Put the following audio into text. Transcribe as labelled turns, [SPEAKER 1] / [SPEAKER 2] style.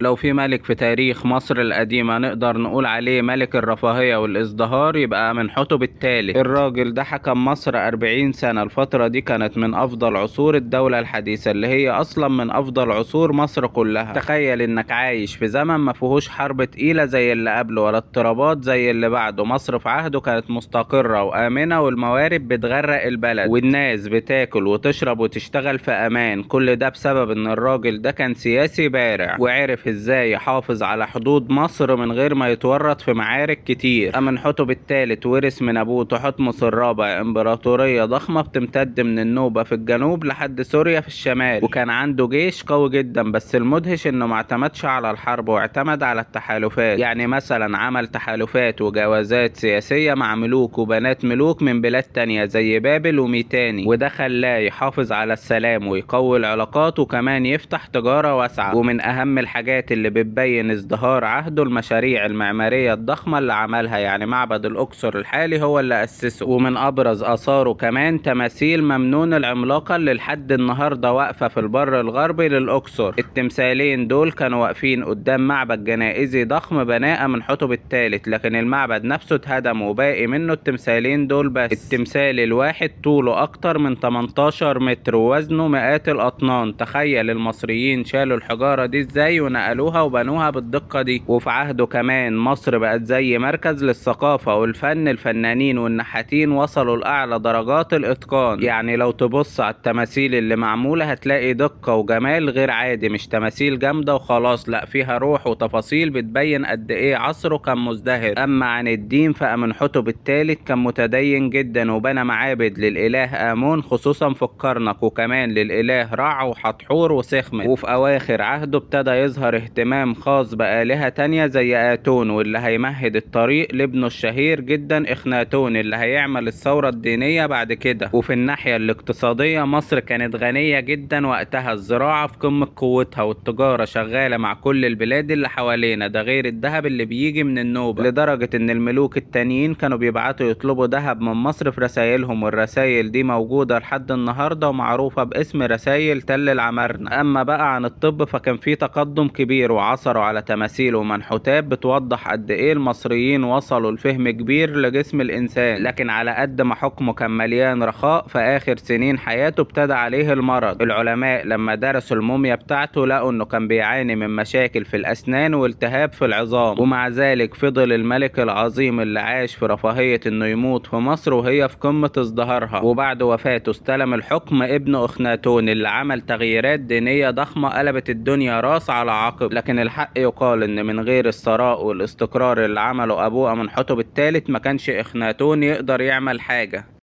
[SPEAKER 1] لو في ملك في تاريخ مصر القديمة نقدر نقول عليه ملك الرفاهية والازدهار يبقى أمنحتب الثالث. الراجل ده حكم مصر 40 سنة، الفترة دي كانت من أفضل عصور الدولة الحديثة اللي هي أصلا من أفضل عصور مصر كلها. تخيل إنك عايش في زمن ما فيهوش حرب تقيلة زي اللي قبله ولا اضطرابات زي اللي بعده. مصر في عهده كانت مستقرة وآمنة، والموارد بتغرق البلد والناس بتاكل وتشرب وتشتغل في أمان. كل ده بسبب إن الراجل ده كان سياسي بارع وعرف ازاي يحافظ على حدود مصر من غير ما يتورط في معارك كتير. أمنحتب الثالث ورث من ابوه تحتمس الرابع امبراطورية ضخمة بتمتد من النوبة في الجنوب لحد سوريا في الشمال، وكان عنده جيش قوي جدا. بس المدهش انه ما اعتمدش على الحرب واعتمد على التحالفات. يعني مثلا عمل تحالفات وجوازات سياسية مع ملوك وبنات ملوك من بلاد تانية زي بابل وميتاني، وده خلاه يحافظ على السلام ويقوي العلاقات وكمان يفتح تجارة واسعة. ومن اهم الحاجات اللي بتبين ازدهار عهده المشاريع المعمارية الضخمة اللي عملها، يعني معبد الأقصر الحالي هو اللي أسسه. ومن أبرز آثاره كمان تماثيل ممنون العملاقة اللي لحد النهاردة واقفة في البر الغربي للأقصر. التمثالين دول كانوا واقفين قدام معبد جنائزي ضخم بناه أمنحتب الثالث، لكن المعبد نفسه اتهدم وباقي منه التمثالين دول بس. التمثال الواحد طوله أكتر من 18 متر ووزنه مئات الأطنان. تخيل المصريين شالوا الحجارة دي ازاي ونقلوها وبنوها بالدقة دي. وفي عهده كمان مصر بقت زي مركز للثقافة والفن، الفنانين والنحاتين وصلوا لأعلى درجات الإتقان. يعني لو تبص على التماثيل اللي معمولة هتلاقي دقة وجمال غير عادي، مش تماثيل جامدة وخلاص، لا فيها روح وتفاصيل بتبين قد ايه عصره كان مزدهر. أما عن الدين فأمنحتب الثالث كان متدين جدا وبنى معابد للإله آمون خصوصا في الكرنك، وكمان للإله رع وحتحور وسخمت. وفي أواخر عهده ابتدى يظهر اهتمام خاص بآلهة تانية زي آتون، واللي هيمهد الطريق لابنه الشهير جدا إخناتون اللي هيعمل الثورة الدينية بعد كده. وفي الناحية الاقتصادية مصر كانت غنية جدا وقتها، الزراعة في قمة قوتها والتجارة شغالة مع كل البلاد اللي حوالينا، ده غير الذهب اللي بيجي من النوبة، لدرجة ان الملوك التانيين كانوا بيبعتوا يطلبوا ذهب من مصر في رسائلهم، والرسائل دي موجودة لحد النهاردة ومعروفة باسم رسائل تل العمارنة. اما بقى عن الطب فكان في تقدم كبير، وعثروا على تماثيل ومنحوتات بتوضح قد ايه المصريين وصلوا لفهم كبير لجسم الانسان. لكن على قد ما حكمه كان مليان رخاء، في اخر سنين حياته ابتدى عليه المرض. العلماء لما درسوا الموميا بتاعته لقوا انه كان بيعاني من مشاكل في الاسنان والتهاب في العظام، ومع ذلك فضل الملك العظيم اللي عاش في رفاهية انه يموت في مصر وهي في قمة ازدهارها. وبعد وفاته استلم الحكم ابنه اخناتون اللي عمل تغييرات دينية ضخمة قلبت الدنيا راس على عقب. لكن الحق يقال ان من غير الثراء والاستقرار اللي عمله ابوه أمنحتب الثالث ما كانش اخناتون يقدر يعمل حاجة.